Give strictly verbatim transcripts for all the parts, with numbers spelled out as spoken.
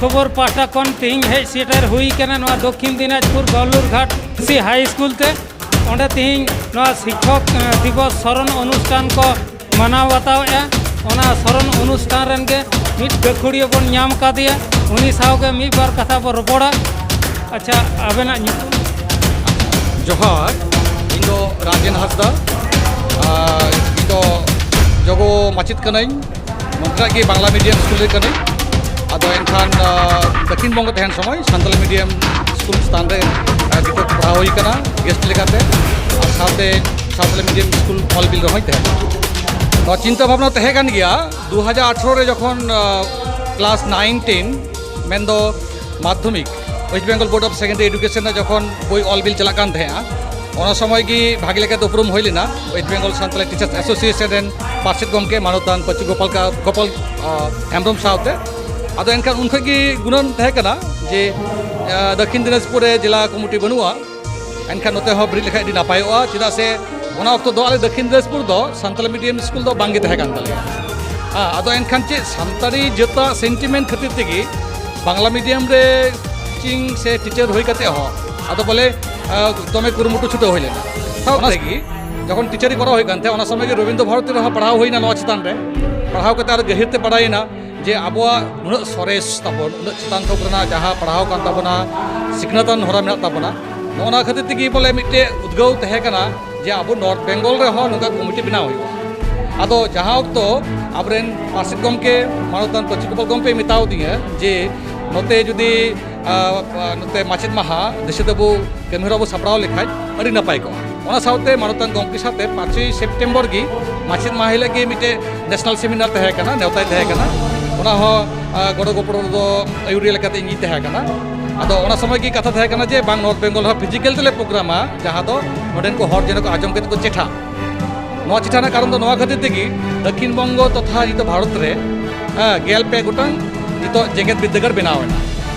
ᱠᱷᱚᱵᱚᱨ ᱯᱟᱦᱴᱟ ᱠᱷᱚᱱ ᱛᱮᱦᱮᱧ ᱦᱮᱡ ᱥᱮᱴᱮᱨ ᱦᱩᱭ ᱠᱟᱱᱟ ᱱᱚᱣᱟ ᱫᱚᱠᱠᱷᱤᱱ ᱫᱤᱱᱟᱡᱽᱯᱩᱨ ᱵᱟᱵᱞᱩᱨᱜᱷᱟᱴ ᱥᱤ ᱦᱟᱭ ᱥᱠᱩᱞ ᱛᱮ᱾ ᱚᱸᱰᱮ ᱛᱮᱦᱮᱧ ᱱᱚᱣᱟ ᱥᱤᱠᱠᱷᱚᱠ, ᱮ, ᱫᱤᱵᱚᱥ ᱥᱚᱨᱚᱱ ᱚᱱᱩᱥᱴᱷᱟᱱ ᱠᱚ ᱢᱟᱱᱟᱣ ᱵᱟᱛᱟᱣᱮᱫᱼᱟ᱾ ᱚᱱᱟ ᱥᱚᱨᱚᱱ ᱚᱱᱩᱥᱴᱷᱟᱱ ᱨᱮᱱ ᱜᱮ ᱢᱤᱫ ᱜᱟᱹᱠᱷᱩᱲᱤᱭᱟᱹ ᱵᱚᱱ ᱧᱟᱢ ᱠᱟᱫᱮᱭᱟ, ᱩᱱᱤ ᱥᱟᱶ ᱜᱮ ᱢᱤᱫ ᱵᱟᱨ ᱠᱟᱛᱷᱟ ᱵᱚᱱ ᱨᱚᱯᱚᱲᱟ᱾ ᱟᱪᱪᱷᱟ, ᱟᱵᱮᱱᱟᱜ ᱧᱩᱛᱩᱢ? ᱡᱚᱦᱟᱨ, ᱤᱧ ᱫᱚ ᱨᱟᱡᱮᱱ ᱦᱟᱸᱥᱫᱟ᱾ ᱟᱨ ᱤᱧ ᱫᱚ ᱡᱚᱜᱚ ᱢᱟᱪᱮᱫ ᱠᱟᱹᱱᱟᱹᱧ, ᱱᱚᱛᱮᱱᱟᱜ ᱜᱮ ᱵᱟᱝᱞᱟ ᱢᱤᱰᱤᱭᱟᱢ ᱥᱠᱩᱞ ᱨᱮ ᱠᱟᱹᱱᱟᱹᱧ᱾ ᱟᱫᱚ ᱮᱱᱠᱷᱟᱱ, ᱟᱨ ᱫᱚᱠᱠᱷᱤᱱ ᱵᱚᱝᱜᱚ ᱛᱟᱦᱮᱱ ᱥᱚᱢᱚᱭ ᱥᱟᱱᱛᱟᱞᱤ ᱢᱤᱰᱤᱭᱟᱢ ᱥᱠᱩᱞ ᱪᱮᱛᱟᱱ ᱨᱮ, ᱟᱨ ᱜᱤᱫᱽᱨᱟᱹ ᱠᱚ ᱯᱟᱲᱦᱟᱣ ᱦᱩᱭ ᱠᱟᱱᱟ ᱜᱮᱥᱴ ᱞᱮᱠᱟᱛᱮ, ᱟᱨ ᱥᱟᱶᱛᱮ ᱥᱟᱱᱛᱟᱞᱤ ᱢᱤᱰᱤᱭᱟᱢ ᱥᱠᱩᱞ ᱚᱞ ᱵᱤᱞ ᱨᱮᱦᱚᱸᱧ ᱛᱟᱦᱮᱸ ᱠᱟᱱᱟ᱾ ᱱᱚᱣᱟ ᱪᱤᱱᱛᱟᱹ ᱵᱷᱟᱵᱽᱱᱟ ᱛᱟᱦᱮᱸ ᱠᱟᱱ ᱜᱮᱭᱟ ᱫᱩ ᱦᱟᱡᱟᱨ ᱟᱴᱷᱨᱚ ᱨᱮ ᱡᱚᱠᱷᱚᱱ, ᱟᱨ, ᱠᱞᱟᱥ ᱱᱟᱭᱤᱱ ᱴᱮᱱ, ᱢᱮᱱᱫᱚ ᱢᱟᱫᱽᱫᱷᱚᱢᱤᱠ, West Bengal board of secondary education ᱨᱮ ᱡᱚᱠᱷᱚᱱ ᱵᱳᱭ ᱚᱞ ᱵᱤᱞ ᱪᱟᱞᱟᱜ ᱠᱟᱱ ᱛᱟᱦᱮᱸᱜᱼᱟ, ᱚᱱᱟ ᱥᱚᱢᱚᱭ ᱜᱮ ᱵᱷᱟᱜᱮ ᱞᱮᱠᱟᱛᱮ ᱩᱯᱨᱩᱢ ᱦᱩᱭ ᱞᱮᱱᱟ West Bengal Santali teachers association ᱨᱮᱱ ᱯᱟᱨᱥᱮᱛ ᱜᱚᱢᱠᱮ ᱢᱟᱱᱚᱛᱟᱱ ᱯᱟᱹᱪᱩ ᱜᱳᱯᱟᱞ ᱠᱟ-, ᱜᱳᱯᱟᱞ, ᱟ, ᱦᱮᱢᱵᱨᱚᱢ ᱥᱟᱶᱛᱮ᱾ ᱟᱫᱚ ᱮᱱᱠᱷᱟᱱ ᱩᱱ ᱠᱷᱚᱱ ᱜᱮ ᱜᱩᱱᱟᱹᱱ ᱛᱟᱦᱮᱸ ᱠᱟᱱᱟ ᱡᱮ, ᱟ, ᱫᱚᱠᱠᱷᱤᱱ ᱫᱤᱱᱟᱡᱽᱯᱩᱨ ᱨᱮ ᱡᱮᱞᱟ ᱠᱚᱢᱤᱴᱤ ᱵᱟᱹᱱᱩᱜᱼᱟ, ᱮᱱᱠᱷᱟᱱ ᱱᱚᱛᱮ ᱦᱚᱸ ᱵᱮᱨᱮᱫ ᱞᱮᱠᱷᱟᱱ ᱟᱹᱰᱤ ᱱᱟᱯᱟᱭᱚᱜᱼᱟ᱾ ᱪᱮᱫᱟᱜ ᱥᱮ ᱚᱱᱟ ᱚᱠᱛᱚ ᱫᱚ ᱟᱞᱮ ᱫᱚᱠᱠᱷᱤᱱ ᱫᱤᱱᱟᱡᱽᱯᱩᱨ ᱫᱚ ᱥᱟᱱᱛᱟᱞᱤ ᱢᱤᱰᱤᱭᱟᱢ ᱥᱠᱩᱞ ᱫᱚ ᱵᱟᱝᱜᱮ ᱛᱟᱦᱮᱸ ᱠᱟᱱ ᱛᱟᱞᱮᱭᱟ᱾ ᱦᱮᱸ, ᱟᱫᱚ ᱮᱱᱠᱷᱟᱱ ᱪᱮᱫ ᱥᱟᱱᱛᱟᱲᱤ ᱡᱟᱹᱛᱟᱜ ᱥᱮᱱᱴᱤᱢᱮᱱᱴ ᱠᱷᱟᱹᱛᱤᱨ ᱛᱮᱜᱮ ᱵᱟᱝᱞᱟ ᱢᱤᱰᱤᱭᱟᱢ ᱨᱮ ᱴᱤᱪᱤᱝ ᱥᱮ ᱴᱤᱪᱟᱨ ᱦᱩᱭ ᱠᱟᱛᱮ ᱦᱚᱸ ᱟᱫᱚ ᱵᱚᱞᱮ, ᱟᱸ, ᱫᱚᱢᱮ ᱠᱩᱨᱩᱢᱩᱴᱩ ᱪᱷᱩᱴᱟᱹᱣ ᱦᱩᱭ ᱞᱮᱱᱟ᱾ ᱚᱱᱟ ᱛᱮᱜᱮ ᱡᱚᱠᱷᱚᱱ ᱴᱤᱪᱟᱨᱤ ᱠᱚᱨᱟᱣ ᱦᱩᱭᱩᱜ ᱠᱟᱱ ᱛᱟᱦᱮᱸᱫ, ᱚᱱᱟ ᱥᱚᱢᱚᱭ ᱜᱮ ᱨᱚᱵᱤᱱᱫᱨᱚ ᱵᱷᱟᱨᱚᱛᱤ ᱨᱮᱦᱚᱸ ᱯᱟᱲᱦᱟᱣ ᱦᱩᱭᱱᱟ ᱱᱚᱣᱟ ᱪᱮᱛᱟᱱ ᱨᱮ᱾ ᱯᱟᱲᱦᱟᱣ ᱠᱟᱛᱮ ᱟᱨᱚ ᱜᱟᱹᱦᱤᱨ ᱛᱮ ᱵᱟᱲᱟᱭᱮᱱᱟ ᱡᱮ ᱟᱵᱚᱣᱟᱜ ᱱᱩᱱᱟᱹᱜ ᱥᱚᱨᱮᱥ ᱛᱟᱵᱚᱱ, ᱩᱱᱟᱹᱜ ᱪᱮᱛᱟᱱ ᱛᱷᱚᱠ ᱨᱮᱱᱟᱜ ᱡᱟᱦᱟᱸ ᱯᱟᱲᱦᱟᱣ ᱠᱟᱱ ᱛᱟᱵᱚᱱᱟ, ᱥᱤᱠᱷᱱᱟᱹᱛᱟᱱ ᱦᱚᱨᱟ ᱢᱮᱱᱟᱜ ᱛᱟᱵᱚᱱᱟ, ᱱᱚᱜᱼᱚ ᱱᱚᱣᱟ ᱠᱷᱟᱹᱛᱤᱨ ᱛᱮᱜᱮ ᱵᱚᱞᱮ ᱢᱤᱫᱴᱮᱡ ᱩᱫᱽᱜᱟᱹᱣ ᱛᱟᱦᱮᱸ ᱠᱟᱱᱟ ᱡᱮ ᱟᱵᱚ ᱱᱚᱨᱛᱷ ᱵᱮᱝᱜᱚᱞ ᱨᱮᱦᱚᱸ ᱱᱚᱝᱠᱟ ᱠᱚᱢᱤᱴᱤ ᱵᱮᱱᱟᱣ ᱦᱩᱭᱩᱜᱼᱟ᱾ ᱟᱫᱚ ᱡᱟᱦᱟᱸ ᱚᱠᱛᱚ ᱟᱵᱚᱨᱮᱱ ᱯᱟᱨᱥᱮᱛ ᱜᱚᱢᱠᱮ, ᱢᱟᱱᱚᱛᱟᱱ ᱯᱟᱹᱪᱤ ᱜᱳᱯᱟᱞ ᱜᱚᱢᱠᱮ ᱢᱮᱛᱟᱣ ᱫᱤᱧᱟᱹ ᱡᱮ ᱱᱚᱛᱮ ᱡᱩᱫᱤ, ᱟ, ᱟ, ᱱᱚᱛᱮ ᱢᱟᱪᱮᱫ ᱢᱟᱦᱟ ᱫᱤᱥᱟᱹ ᱛᱮᱵᱚ ᱠᱟᱹᱢᱤᱦᱚᱨᱟ ᱵᱚ ᱥᱟᱯᱲᱟᱣ ᱞᱮᱠᱷᱟᱡ ᱟᱹᱰᱤ ᱱᱟᱯᱟᱭ ᱠᱚᱜᱼᱟ᱾ ᱚᱱᱟ ᱥᱟᱶᱛᱮ ᱢᱟᱱᱚᱛᱟᱱ ᱜᱚᱢᱠᱮ ᱥᱟᱶᱛᱮ ᱯᱟᱸᱪᱚᱭ ᱥᱮᱯᱴᱮᱢᱵᱚᱨ ᱜᱮ ᱢᱟᱪᱮᱫ ᱢᱟᱦᱟ ᱦᱤᱞᱳᱜ ᱜᱮ ᱢᱤᱫᱴᱮᱡ ᱱᱮᱥᱱᱟᱞ ᱥᱮᱢᱤᱱᱟᱨ ᱛᱟᱦᱮᱸ ᱠᱟᱱᱟ, ᱱᱮᱣᱛᱟᱭ ᱛᱟᱦᱮᱸ ᱠᱟᱱᱟ᱾ ᱚᱱᱟ ᱦᱚᱸ, ᱟ, ᱜᱚᱲᱚ ᱜᱚᱯᱚᱲᱚ ᱫᱚ ᱟᱹᱭᱩᱨᱤᱭᱟᱹ ᱞᱮᱠᱟᱛᱮ ᱤᱧᱤᱧ ᱛᱟᱦᱮᱸ ᱠᱟᱱᱟ᱾ ᱟᱫᱚ ᱚᱱᱟ ᱥᱚᱢᱚᱭ ᱜᱮ ᱠᱟᱛᱷᱟ ᱛᱟᱦᱮᱸ ᱠᱟᱱᱟ ᱡᱮ ᱵᱟᱝ, ᱱᱚᱨᱛᱷ ᱵᱮᱝᱜᱚᱞ ᱨᱮᱦᱚᱸ ᱯᱷᱤᱡᱤᱠᱮᱞ ᱛᱮᱞᱮ ᱯᱨᱳᱜᱨᱟᱢᱟ, ᱡᱟᱦᱟᱸ ᱫᱚ ᱱᱚᱰᱮᱱ ᱠᱚ ᱦᱚᱲ ᱡᱮᱱᱚ ᱠᱚ ᱟᱸᱡᱚᱢ ᱠᱟᱛᱮ ᱠᱚ ᱪᱮᱴᱷᱟ᱾ ᱱᱚᱣᱟ ᱪᱮᱴᱷᱟ ᱨᱮᱱᱟᱜ ᱠᱟᱨᱚᱱ ᱫᱚ ᱱᱚᱣᱟ ᱠᱷᱟᱹᱛᱤᱨ ᱛᱮᱜᱮ ᱫᱚᱠᱠᱷᱤᱱ ᱵᱚᱝᱜᱚ ᱛᱚᱛᱷᱟ ᱱᱤᱛᱚᱜ ᱵᱷᱟᱨᱚᱛ ᱨᱮ, ᱦᱮᱸ, ᱜᱮᱞ ᱯᱮ ᱜᱚᱴᱟᱝ ᱱᱤᱛᱚᱜ ᱡᱮᱜᱮᱛ ᱵᱤᱨᱫᱟᱹᱜᱟᱲ ᱵᱮᱱᱟᱣ ᱮᱱᱟ᱾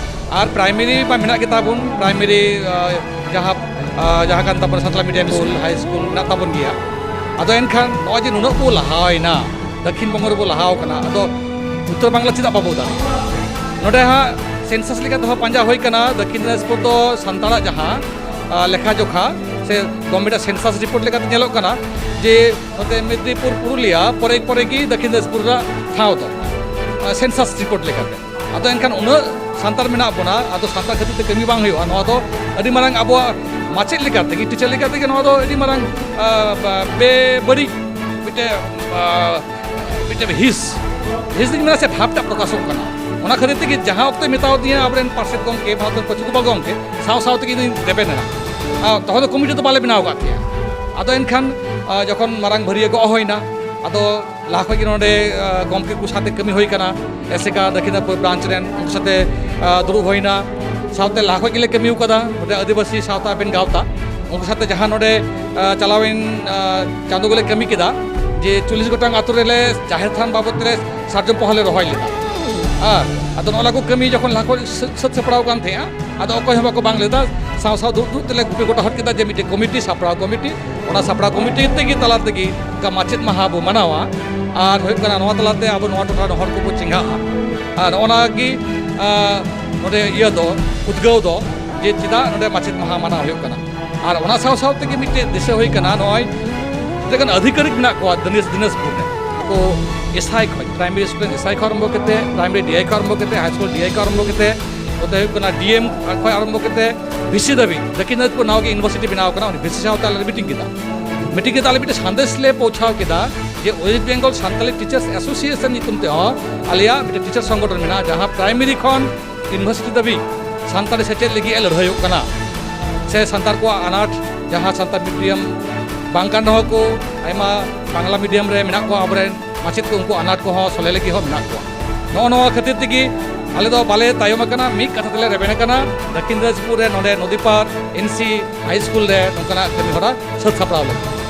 ᱟᱨ ᱯᱨᱟᱭᱢᱟᱨᱤ ᱢᱟ ᱢᱮᱱᱟᱜ ᱜᱮ ᱛᱟᱵᱚᱱ, ᱯᱨᱟᱭᱢᱟᱨᱤ, ᱟ, ᱡᱟᱦᱟᱸ, ᱟ, ᱡᱟᱦᱟᱸ ᱠᱟᱱ ᱛᱟᱵᱚᱱᱟ ᱥᱟᱱᱛᱟᱲᱤ ᱢᱤᱰᱤᱭᱟᱢ ᱥᱠᱩᱞ, ᱦᱟᱭ ᱥᱠᱩᱞ ᱢᱮᱱᱟᱜ ᱛᱟᱵᱚᱱ ᱜᱮᱭᱟ᱾ ᱟᱫᱚ ᱮᱱᱠᱷᱟᱱ ᱱᱚᱜᱼᱚᱭ ᱡᱮ ᱱᱩᱱᱟᱹᱜ ᱵᱚ ᱞᱟᱦᱟᱭᱮᱱᱟ, ᱫᱚᱠᱠᱷᱤᱱ ᱵᱚᱝᱜᱚ ᱨᱮᱵᱚ ᱞᱟᱦᱟᱣ ᱠᱟᱱᱟ, ᱟᱫᱚ ᱩᱛᱛᱚᱨ ᱵᱟᱝᱞᱟ ᱪᱮᱫᱟᱜ ᱵᱟᱵᱚ ᱫᱟᱲᱮᱭᱟᱜᱼᱟ? ᱱᱚᱰᱮ ᱦᱟᱸᱜ ᱥᱮᱱᱥᱟᱥ ᱞᱮᱠᱟ ᱛᱮᱦᱚᱸ ᱯᱟᱸᱡᱟ ᱦᱩᱭ ᱠᱟᱱᱟ, ᱫᱚᱠᱠᱷᱤᱱ ᱫᱤᱱᱟᱡᱽᱯᱩᱨ ᱫᱚ ᱥᱟᱱᱛᱟᱲᱟᱜ ᱡᱟᱦᱟᱸ, ᱟ, ᱞᱮᱠᱷᱟ ᱡᱚᱠᱷᱟ ᱥᱮ ᱜᱚᱵᱷᱢᱮᱱᱴᱟᱜ ᱥᱮᱱᱥᱟᱥ ᱨᱤᱯᱳᱨᱴ ᱞᱮᱠᱟᱛᱮ ᱧᱮᱞᱚᱜ ᱠᱟᱱᱟ ᱡᱮ ᱱᱚᱛᱮ ᱢᱮᱫᱽᱱᱤᱯᱩᱨ, ᱯᱩᱨᱩᱞᱤᱭᱟ ᱯᱚᱨᱮ ᱯᱚᱨᱮ ᱜᱮ ᱫᱚᱠᱠᱷᱤᱱ ᱫᱤᱱᱟᱡᱽᱯᱩᱨ ᱨᱮᱱᱟᱜ ᱴᱷᱟᱶ ᱫᱚ, ᱟ, ᱥᱮᱱᱥᱟᱥ ᱨᱤᱯᱳᱨᱴ ᱞᱮᱠᱟᱛᱮ᱾ ᱟᱫᱚ ᱮᱱᱠᱷᱟᱱ ᱩᱱᱟᱹᱜ ᱥᱟᱱᱛᱟᱲ ᱢᱮᱱᱟᱜ ᱵᱚᱱᱟ, ᱟᱫᱚ ᱥᱟᱱᱛᱟᱲ ᱠᱷᱟᱹᱛᱤᱨ ᱛᱮ ᱠᱟᱹᱢᱤ ᱵᱟᱝ ᱦᱩᱭᱩᱜᱼᱟ᱾ ᱱᱚᱣᱟ ᱫᱚ ᱟᱹᱰᱤ ᱢᱟᱨᱟᱝ ᱟᱵᱚᱣᱟᱜ ᱢᱟᱪᱮᱫ ᱞᱮᱠᱟ ᱛᱮᱜᱮ, ᱴᱤᱪᱟᱨ ᱞᱮᱠᱟ ᱛᱮᱜᱮ ᱱᱚᱣᱟ ᱫᱚ ᱟᱹᱰᱤ ᱢᱟᱨᱟᱝ, ᱟ, ᱵᱟ-, ᱵᱮᱵᱟᱹᱲᱤᱡ ᱢᱤᱫᱴᱮᱱ, ᱟ, ᱢᱤᱫᱴᱮᱱ ᱦᱤᱸᱥ, ᱦᱤᱸᱥ ᱫᱚᱧ ᱢᱮᱱᱟ ᱥᱮ ᱵᱷᱟᱵᱽᱴᱟᱜ ᱯᱨᱚᱠᱟᱥᱚᱜ ᱠᱟᱱᱟ᱾ ᱚᱱᱟ ᱠᱷᱟᱹᱛᱤᱨ ᱛᱮᱜᱮ ᱡᱟᱦᱟᱸ ᱚᱠᱛᱮ ᱢᱮᱛᱟᱣ ᱫᱤᱧᱟ ᱟᱵᱚᱨᱮᱱ ᱯᱟᱨᱥᱮᱛ ᱜᱚᱢᱠᱮ, ᱵᱷᱟᱨᱚᱛ ᱨᱮᱱ ᱯᱨᱚᱪᱩᱨ ᱜᱳᱯᱟᱞ ᱜᱚᱢᱠᱮ ᱥᱟᱶ ᱥᱟᱶ ᱛᱮᱜᱮ ᱤᱧ ᱫᱚᱧ ᱨᱮᱵᱮᱱ ᱮᱱᱟ᱾ ᱟᱨ ᱛᱚᱠᱷᱚᱱ ᱫᱚ ᱠᱚᱢᱤᱴᱤ ᱫᱚ ᱵᱟᱞᱮ ᱵᱮᱱᱟᱣ ᱟᱠᱟᱫ ᱛᱟᱦᱮᱸᱫ᱾ ᱟᱫᱚ ᱮᱱᱠᱷᱟᱱ, ᱟ, ᱡᱚᱠᱷᱚᱱ ᱢᱟᱨᱟᱝ ᱵᱷᱟᱹᱨᱭᱟᱹ ᱜᱚᱜ ᱦᱩᱭᱱᱟ, ᱟᱫᱚ ᱞᱟᱦᱟ ᱠᱷᱚᱱ ᱜᱮ ᱱᱚᱰᱮ, ᱟ, ᱜᱚᱢᱠᱮ ᱠᱚ ᱥᱟᱛᱮ ᱠᱟᱹᱢᱤ ᱦᱩᱭ ᱠᱟᱱᱟ, ᱮᱥᱮᱠᱟ ᱫᱚᱠᱠᱷᱤᱱᱟᱯᱩᱨ ᱵᱨᱟᱧᱪ ᱨᱮᱱ ᱩᱱᱠᱩ ᱥᱟᱛᱮ, ᱟ, ᱫᱩᱲᱩᱵ ᱦᱩᱭᱱᱟ᱾ ᱥᱟᱶᱛᱮ ᱞᱟᱦᱟ ᱠᱷᱚᱱ ᱜᱮᱞᱮ ᱠᱟᱹᱢᱤ ᱟᱠᱟᱫᱟ ᱱᱚᱰᱮ ᱟᱹᱫᱤᱵᱟᱹᱥᱤ ᱥᱟᱶᱛᱟ ᱟᱵᱮᱱ ᱜᱟᱶᱛᱟ, ᱩᱱᱠᱩ ᱥᱟᱛᱮ ᱡᱟᱦᱟᱸ ᱱᱚᱰᱮ, ᱟ, ᱪᱟᱞᱟᱣᱮᱱ, ᱟ, ᱪᱟᱸᱫᱳ ᱜᱮᱞᱮ ᱠᱟᱹᱢᱤ ᱠᱮᱫᱟ, ᱡᱮ ᱪᱚᱞᱞᱤᱥ ᱜᱚᱴᱟᱝ ᱟᱛᱳ ᱨᱮᱞᱮ ᱡᱟᱦᱮᱨ ᱛᱷᱟᱱ ᱵᱟᱵᱚᱫ ᱨᱮ ᱥᱟᱨᱡᱚᱢ ᱯᱚᱦᱟ ᱞᱮ ᱨᱚᱦᱚᱭ ᱞᱮᱫᱟ᱾ ᱟᱨ ᱟᱫᱚ ᱱᱚᱜᱼᱚ ᱱᱚᱣᱟ ᱠᱚ ᱠᱟᱹᱢᱤ ᱡᱚᱠᱷᱚᱱ ᱞᱟᱦᱟ ᱠᱷᱚᱱ ᱥᱟᱹᱛ, ᱥᱟᱹᱛ ᱥᱟᱯᱲᱟᱣ ᱠᱟᱱ ᱛᱟᱦᱮᱸᱜᱼᱟ, ᱟᱫᱚ ᱚᱠᱚᱭ ᱦᱚᱸ ᱵᱟᱠᱚ ᱵᱟᱝ ᱞᱮᱫᱟ᱾ ᱥᱟᱶ ᱥᱟᱶ ᱫᱩᱲᱩᱵ ᱫᱩᱲᱩᱵ ᱛᱮᱞᱮ ᱜᱩᱯᱤ ᱜᱚᱴᱟ ᱦᱚᱫ ᱠᱮᱫᱟ ᱡᱮ ᱢᱤᱫᱴᱮᱡ ᱠᱚᱢᱤᱴᱤ, ᱥᱟᱯᱲᱟᱣ ᱠᱚᱢᱤᱴᱤ, ᱚᱱᱟ ᱥᱟᱯᱲᱟᱣ ᱠᱚᱢᱤᱴᱤ ᱛᱮᱜᱮ ᱛᱟᱞᱟ ᱛᱮᱜᱮ ᱚᱱᱠᱟ ᱢᱟᱪᱮᱫ ᱢᱟᱦᱟ ᱵᱚ ᱢᱟᱱᱟᱣᱟ᱾ ᱟᱨ ᱦᱩᱭᱩᱜ ᱠᱟᱱᱟ ᱱᱚᱣᱟ ᱛᱟᱞᱟᱛᱮ ᱟᱵᱚ ᱱᱚᱣᱟ ᱴᱚᱴᱷᱟ ᱨᱮᱱ ᱦᱚᱲ ᱠᱚᱵᱚ ᱪᱮᱸᱜᱷᱟᱜᱼᱟ᱾ ᱟᱨ ᱱᱚᱜᱼᱚ ᱱᱚᱣᱟ ᱜᱮ, ᱟ, ᱱᱚᱰᱮ ᱤᱭᱟᱹ ᱫᱚ, ᱩᱫᱽᱜᱟᱹᱣ ᱫᱚ, ᱡᱮ ᱪᱮᱫᱟᱜ ᱱᱚᱰᱮ ᱢᱟᱪᱮᱫ ᱢᱟᱦᱟ ᱢᱟᱱᱟᱣ ᱦᱩᱭᱩᱜ ᱠᱟᱱᱟ᱾ ᱟᱨ ᱚᱱᱟ ᱥᱟᱶ ᱥᱟᱶ ᱛᱮᱜᱮ ᱢᱤᱫᱴᱮᱡ ᱫᱤᱥᱟᱹ ᱦᱩᱭ ᱠᱟᱱᱟ, ᱱᱚᱜᱼᱚᱭ ᱡᱮᱠᱷᱚᱱ ᱟᱫᱷᱤᱠᱟᱨᱤᱠ ᱢᱮᱱᱟᱜ ᱠᱚᱣᱟ ᱫᱤᱱᱟᱡᱽ-, ᱫᱤᱱᱟᱡᱽᱯᱩᱨ ᱨᱮ, ᱠᱚ ᱮᱥ ᱟᱭ ᱠᱷᱚᱱ, ᱯᱨᱟᱭᱢᱟᱨᱤ ᱥᱠᱩᱞ ᱨᱮᱱ ᱮᱥ ᱟᱭ ᱠᱷᱚᱱ ᱟᱨᱟᱢᱵᱷᱚ ᱠᱟᱛᱮ, ᱯᱨᱟᱭᱢᱟᱨᱤ ᱰᱤ ᱟᱭ ᱠᱷᱚᱱ ᱟᱨᱟᱢᱵᱷᱚ ᱠᱟᱛᱮ, ᱦᱟᱭ ᱥᱠᱩᱞ ᱰᱤ ᱟᱭ ᱠᱷᱚᱱ ᱟᱨᱟᱢᱵᱷᱚ ᱠᱟᱛᱮ, ᱱᱚᱛᱮ ᱦᱩᱭᱩᱜ ᱠᱟᱱᱟ ᱰᱤ ᱮᱢ ᱠᱷᱚᱱ ᱟᱨᱟᱢᱵᱷᱚ ᱠᱟᱛᱮ, ᱵᱷᱤ ᱥᱤ ᱫᱷᱟᱹᱵᱤᱡ, ᱫᱚᱠᱠᱷᱤᱱ ᱫᱤᱱᱟᱡᱽᱯᱩᱨ ᱱᱟᱣᱟ ᱜᱮ ᱤᱭᱩᱱᱤᱵᱷᱟᱨᱥᱤᱴᱤ ᱵᱮᱱᱟᱣ ᱠᱟᱱᱟ, ᱩᱱᱤ ᱵᱷᱤ ᱥᱤ ᱥᱟᱶᱛᱮ ᱟᱞᱮ ᱞᱮ ᱢᱤᱴᱤᱝ ᱠᱮᱫᱟ᱾ ᱢᱤᱴᱤᱝ ᱠᱟᱛᱮ ᱟᱞᱮ ᱢᱤᱫᱴᱮᱱ ᱥᱟᱸᱫᱮᱥ ᱞᱮ ᱯᱳᱣᱪᱷᱟᱣ ᱠᱮᱫᱟ ᱡᱮ West Bengal Santali teachers association ᱧᱩᱛᱩᱢ ᱛᱮᱦᱚᱸ ᱟᱞᱮᱭᱟᱜ ᱢᱤᱫᱴᱮᱱ ᱴᱤᱪᱟᱨ ᱥᱚᱝᱜᱚᱴᱷᱚᱱ ᱢᱮᱱᱟᱜᱼᱟ, ᱡᱟᱦᱟᱸ ᱯᱨᱟᱭᱢᱟᱨᱤ ᱠᱷᱚᱱ ᱤᱭᱩᱱᱤᱵᱷᱟᱨᱥᱤᱴᱤ ᱫᱷᱟᱹᱵᱤᱡ ᱥᱟᱱᱛᱟᱲᱤ ᱥᱮᱪᱮᱫ ᱞᱟᱹᱜᱤᱫ ᱮ ᱞᱟᱹᱲᱦᱟᱹᱭᱚᱜ ᱠᱟᱱᱟ, ᱥᱮ ᱥᱟᱱᱛᱟᱲ ᱠᱚᱣᱟᱜ ᱟᱱᱟᱴ, ᱡᱟᱦᱟᱸ ᱥᱟᱱᱛᱟᱲ ᱢᱤᱰᱤᱭᱟᱢ ᱵᱟᱝ ᱠᱟᱱ ᱨᱮᱦᱚᱸ ᱠᱚ, ᱟᱭᱢᱟ ᱵᱟᱝᱞᱟ ᱢᱤᱰᱤᱭᱟᱢ ᱨᱮ ᱢᱮᱱᱟᱜ ᱠᱚᱣᱟ ᱟᱵᱚᱨᱮᱱ ᱢᱟᱪᱮᱫ ᱠᱚ, ᱩᱱᱠᱩ ᱟᱱᱟᱴ ᱠᱚᱦᱚᱸ ᱥᱚᱞᱦᱮ ᱞᱟᱹᱜᱤᱫ ᱦᱚᱸ ᱢᱮᱱᱟᱜ ᱠᱚᱣᱟ᱾ ᱱᱚᱜᱼᱚ ᱱᱚᱣᱟ ᱠᱷᱟᱹᱛᱤᱨ ᱛᱮᱜᱮ ᱟᱞᱮ ᱫᱚ ᱵᱟᱞᱮ ᱛᱟᱭᱚᱢ ᱟᱠᱟᱱᱟ, ᱢᱤᱫ ᱠᱟᱛᱷᱟ ᱛᱮᱞᱮ ᱨᱮᱵᱮᱱ ᱟᱠᱟᱱᱟ ᱫᱚᱠᱠᱷᱤᱱ ᱫᱤᱱᱟᱡᱽᱯᱩᱨ ᱨᱮ ᱱᱚᱰᱮ ᱱᱚᱫᱤᱯᱟᱨ ᱮᱱ ᱥᱤ ᱦᱟᱭ ᱥᱠᱩᱞ ᱨᱮ ᱱᱚᱝᱠᱟᱱᱟᱜ ᱠᱟᱹᱢᱤ ᱦᱚᱨᱟ ᱥᱟᱹᱛ ᱥᱟᱯᱲᱟᱣ ᱞᱟᱹᱜᱤᱫ᱾